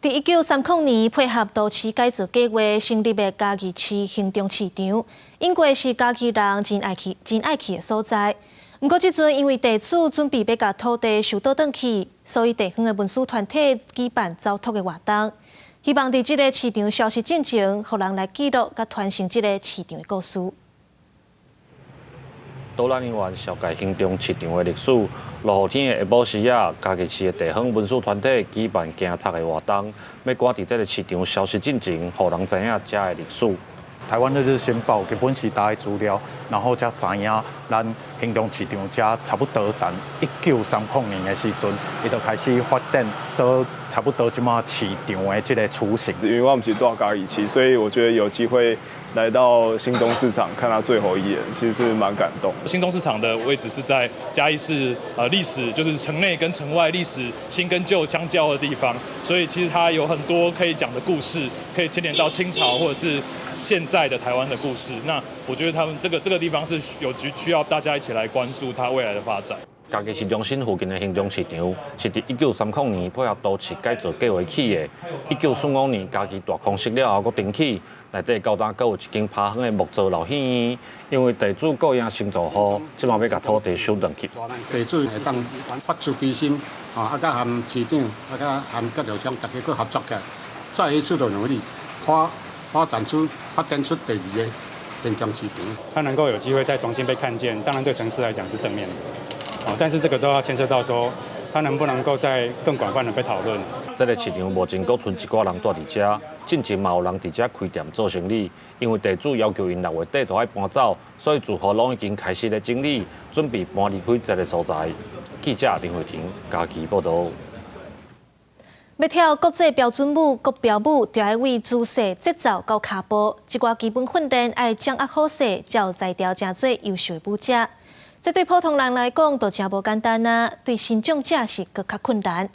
佇1930年配合都市改造計劃成立的嘉義市興中市場，應該是嘉義人真愛去、真愛去的所在。毋過這陣因為地主準備欲共土地收倒轉去，所以地方的文史團體舉辦走讀的活動，希望佇這个市場消失進前，予人來記錄佮傳承這个市場的故事。導覽員紹介興中市場的歷史。落雨天的下晡時仔，嘉義市的地方文史團體舉辦行讀的活動，欲趕佇這个市場消失進前，予人知影遮的歷史。台灣的日新報基本時代的資料，然後才知影咱興中市場遮差不多佇1930年的時陣，伊就開始發展做差不多這馬市場的這个雛形。因為我毋是住嘉義市，所以我覺得有機會來到興中市場看他最後一眼，其實是蠻感動。興中市場的位置是在嘉義市，歷史就是城內跟城外歷史新跟舊相交的地方，所以其實它有很多可以講的故事，可以牽連到清朝或者是現在的台灣的故事。那我覺得他們這個地方是有需要大家一起來關注它未來的發展。嘉義市中心附近的興中市場是佇1930年配合都市改造計劃起的。1945年嘉義大空襲了後，閣重起。內底到今閣有一間拍園的木造老戲院，因為地主顧贏新造戶，這馬欲共土地收轉去。地主會當發出悲心，啊，佮和市長，啊，佮和閣樓鄉大家閣合作起來，再一次的努力，發展出第二個新庄市場。它能夠有機會再重新被看見，當然對城市來講是正面的。哦，但是這個都要牽涉到說，它能不能夠再更廣泛的被討論。這个市場目前閣賰一寡人蹛佇遮，進前嘛有人佇遮開店做生意。因為地主要求𪜶6月底就愛搬走，所以住戶攏已經開始咧整理，準備搬離開這个所在。記者林慧婷嘉義報導。欲跳國際標準舞、國標舞，就愛為姿勢、節奏到跤步，這寡基本訓練愛掌握好勢，才有才調成做優秀的舞者。這對普通人來講就誠無簡單啊，對身障者是閣較困難。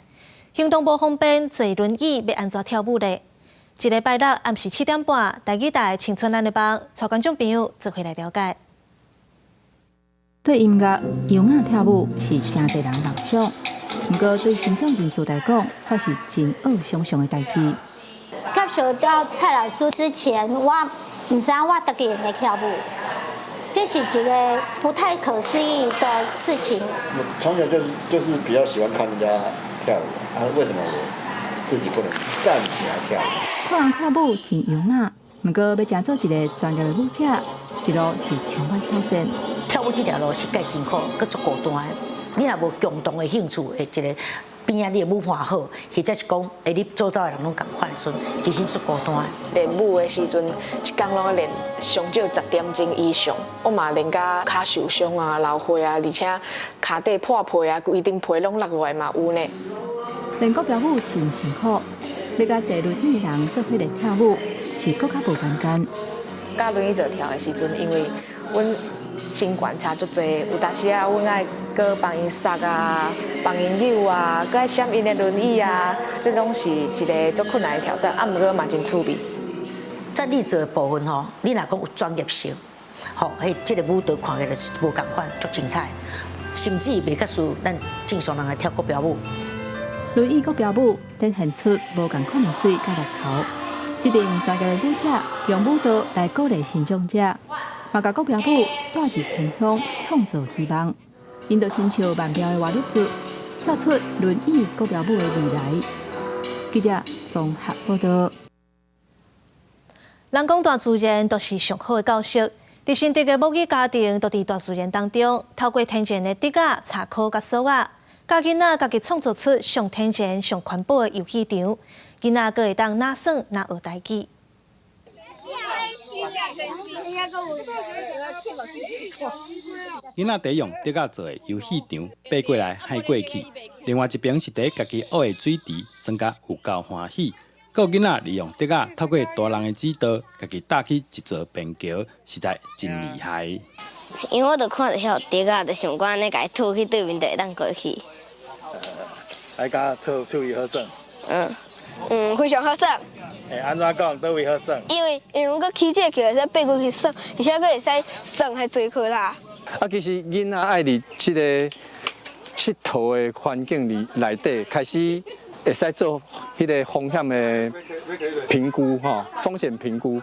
行動無方便，坐輪椅欲按怎跳舞咧？這禮拜六暗時7點半，台語台青春咱的夢，帶觀眾朋友做伙來了解。對音樂優雅跳舞是誠濟人夢想，毋過對身障人士來講，卻是真惡想像的代誌。接觸到蔡老師之前，我毋知影我家己會跳舞，這是一個不太可思議的事情。我從小就是比較喜歡看人家跳舞，啊，為什麼我自己不能站起來跳舞？看人跳舞真優雅，毋過欲成做一个專業的舞者，一路是充滿挑戰。跳舞這條路是蓋辛苦，閣足孤單的。你若無共同的興趣，的一個邊仔你的舞伴好，或者是講，你周遭的人攏仝款的時陣，其實足孤單。練舞的時陣，一工攏愛練上少10點鐘以上，我嘛練甲跤受傷啊、流血啊，而且跤底破皮啊，規頂皮攏落落來嘛有呢。練國標舞真辛苦，欲佮坐輪椅的人做伙練跳舞，是閣較無簡單。佮輪椅做跳的時陣，因為阮身懸差足濟，有當時啊，阮愛閣幫𪜶捒啊，幫𪜶扭啊，閣愛閃𪜶的輪椅啊，這攏是一个足困難的挑戰，啊，毋過嘛真趣味。站立者的部分吼，你若講有專業性，吼，彼這个舞蹈看起來是無仝款，足精彩，甚至袂較輸咱正常人來跳國標舞。輪椅國標舞展現出無仝款的媠佮力頭，這陣專業的舞者用舞蹈來鼓勵身障者，嘛共國標舞帶入偏鄉，創造希望。𪜶就親像曼妙的活日子，跳出輪椅國標舞的未來。記者綜合報導。人講大自然就是上好的教室。佇新竹的母語家庭，就佇大自然當中，透過天然的竹仔、柴箍佮索仔，教囡仔家己創造出上天然、上環保的遊戲場。囡仔閣會當若耍若學台語。囡仔佇用竹仔做的遊戲場，爬過來海過去；另外一邊是佇家己挖的水池，耍甲有夠歡喜。閣有囡仔利用竹仔，透過大人的指導，家己搭起一座便橋，實在真厲害。因為我就看著遐竹仔，就想講按呢共伊吐去對面就會當過去。來共厝厝位好耍。嗯嗯，非常好耍。會按怎講？佗位好耍？因為因為阮閣起這個橋會使爬過去耍，而且閣會使耍彼水溪啦。啊，其實囡仔愛佇這个𨑨迌的環境裡內底開始會使做彼个風險的評估，吼，風險評估。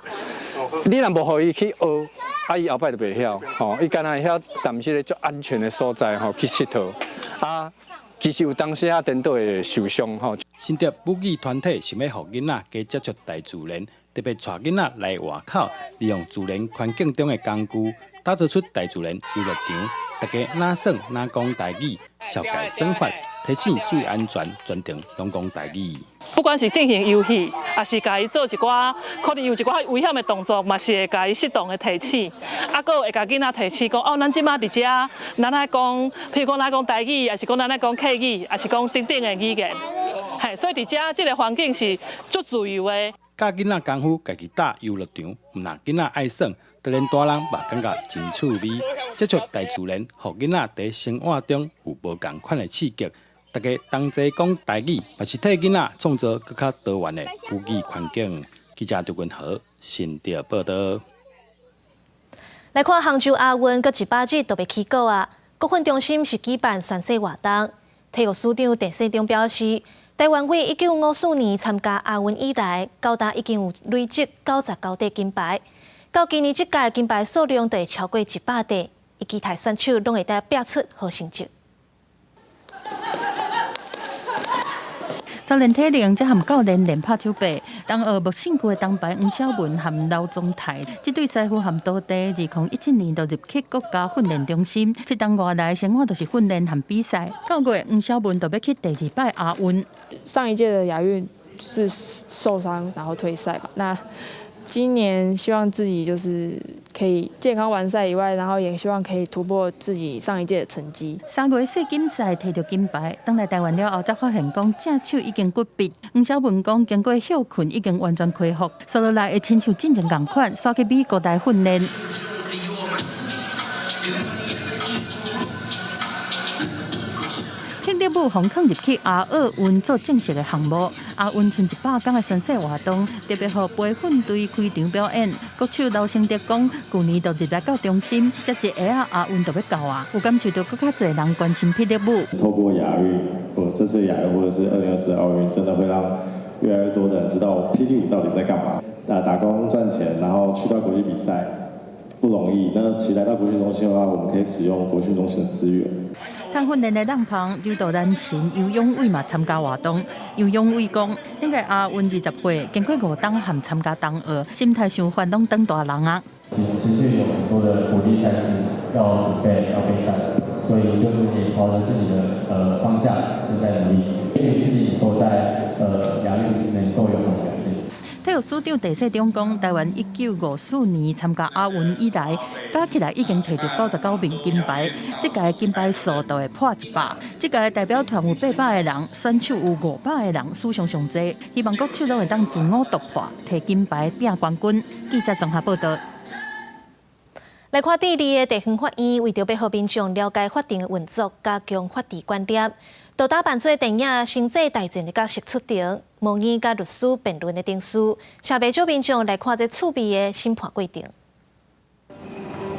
你若無予伊去學，啊，伊後擺就袂曉，吼，伊敢若會曉踮這个足安全的所在，吼，去𨑨迌。啊，其實有當時啊，顛倒會受傷，吼。新竹母語團體想欲予囡仔加接觸大自然，特別帶囡仔來外口，利用自然環境中的工具，打造出大自然遊樂場。大家若耍若講台語，紹介耍法，提醒注意安全，全程攏講台語。不管是進行遊戲，抑是共伊做一寡可能有一寡危險的動作，嘛是會共伊適當的提醒。啊，閣會共囡仔提醒講，哦，咱這馬佇遮，咱愛講，譬如講咱愛講台語，抑是講咱愛講客語，抑是講等等的語言。嘿，所以佇遮這个環境是足自由的。教囡仔功夫，家己搭遊樂場，毋但囡仔愛耍，就連大人嘛感覺真趣味。接觸大自然，予囡仔佇生活中有無仝款的刺激。大家同齊講台語，嘛是替囡仔創造閣較多元的母語環境。記者張君豪新竹報導。來看杭州亞運，閣100日就欲起鼓啊！國訓中心是舉辦宣誓活動。體育署長鄭世忠表示，台灣自1954年參加亞運以來，到今已經有累積99塊金牌。到今年這屆金牌數量就會超過100塊，伊期待選手攏會當拼出好成績。操練體能，才和教練練拍手臂。東奧無勝負的銅牌黃筱雯和劉宗泰，這對師傅和徒弟，2017年就入去國家訓練中心。7冬外來生活就是訓練和比賽。9月黃筱雯就欲去第二擺亞運。上一屆的亞運是受傷，然後退賽嘛。那今年希望自己就是可以健康完賽以外，然後也希望可以突破自己上一屆的成績。3月世錦賽提著金牌，轉來台灣了後，才發現講正手已經骨折。黃筱雯講，經過歇睏已經完全恢復，紲落來會親像進前仝款，煞去美國來訓練。霹靂舞予放入去亞奧運做正式的項目，亞運賰100工的宣誓活動，特別予培訓隊開場表演。國手劉成德講，舊年就入來到中心，這一下仔亞運就欲到啊，有感受著閣較濟人關心霹靂舞。透過亞運，或這次亞運，或者是2024奧運，真的會讓越來越多的人知道霹靂舞到底在幹嘛。那打工賺錢，然後去到國際比賽不容易。那其實來到國訓中心的話，我們可以使用國訓中心的資源。通訓練的浪旁，柔道男神游勇緯嘛參加活動。游勇緯講，頂屆亞運20歲，經過5冬和參加東奧，心態想法攏當大人啊。持續有很多的國際賽事要準備，要備戰，所以就是也朝着自己的方向正在努力，希望自己能夠在亞運能夠有好表現。體育署長鄭世忠講，台灣1954年參加亞運以來，加起來已經提著99面金牌，這屆金牌數就會破100。這屆代表團有800個人，選手有500個人，史上上濟。希望國手攏會當自我突破，提金牌拼冠軍。記者綜合報導。來看智利的地方法院，為著欲予民眾了解法庭的運作，加強法治觀念，就打扮做電影《星際大戰》的角色出庭，模擬佮律師辯論的程序，也袂少民眾來看這趣味的審判過程。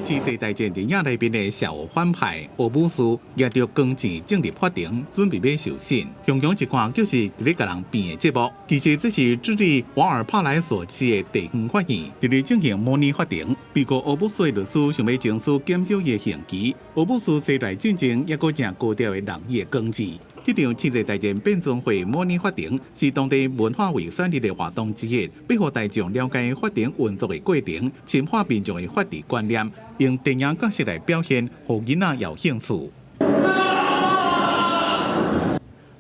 星際大戰電影內面的邪惡反派惡武士，舉著鋼劍進入法庭，準備欲受審。雄雄一看，就是佇咧共人辯的節目。其實這是智利瓦爾帕萊索市的地方法院，佇咧進行模擬法庭。被告惡武士的律師想欲爭取減少伊的刑期，惡武士坐來進前，猶閣誠高調的弄伊的鋼劍。這場星際大戰變裝會模擬法庭是當地文化遺產日的活動之一，欲予大眾了解法庭運作的過程，深化民眾的法治觀念，用電影角色來表現，予囡仔有興趣。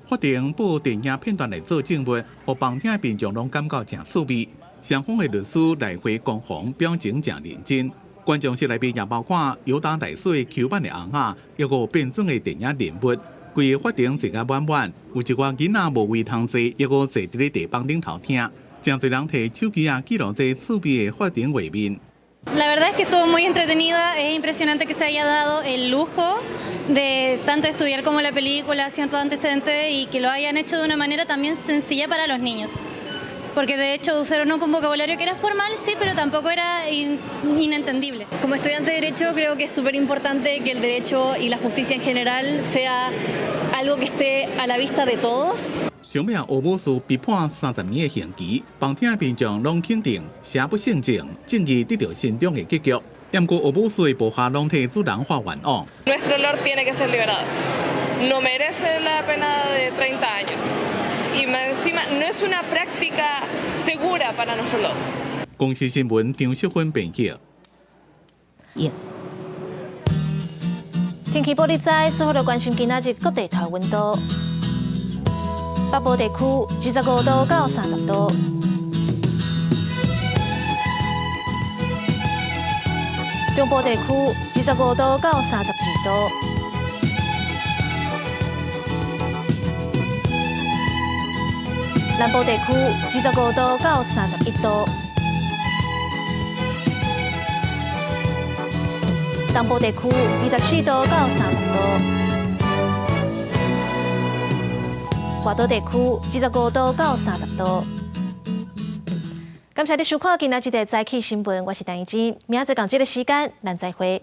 法庭播電影片段來做證物，予旁聽的民眾攏感覺誠趣味。雙方的律師來回攻防，表情誠認真。觀眾席內面也包括尤達大師的 Q 版的尪仔，抑閣有變裝的電影人物。規个法庭坐甲滿滿，有一寡囡仔無位通坐，抑閣坐佇咧地板頂頭聽。誠濟人提手機仔記錄這趣味的法庭畫面。 La verdad es que estuvo muy entretenida, es impresionante que se haya dado el lujo de tanto estudiar como la película, ciertos antecedentes y que lo hayan hecho de una manera también sencilla para los niños. Porque de hecho usaron un vocabulario que era formal, sí, pero tampoco era inentendible. Como estudiante de Derecho creo que es súper importante que el derecho y la justicia en general sea algo que esté a la vista de todos. 上尾惡武士被判30年的刑期，旁聽的民眾攏肯定邪不勝正，正義得著善終的結局。毋過惡武士的部下攏替主人發冤枉。 Nuestro Lord tiene que ser liberado. No merece la pena de 30 años. Y encima no es una práctica segura para nuestro Lord. 公視新聞張淑芬編輯。天氣報你知，最後來關心今仔日各地頭溫度。北部地區25度到30度，中部地區25度到32度，南部地區25度到31度，東部地區24度到30度。外島地區25度到30度。感謝你收看今仔日的早起新聞，我是陳怡靜。明仔載仝這个時間，咱再會。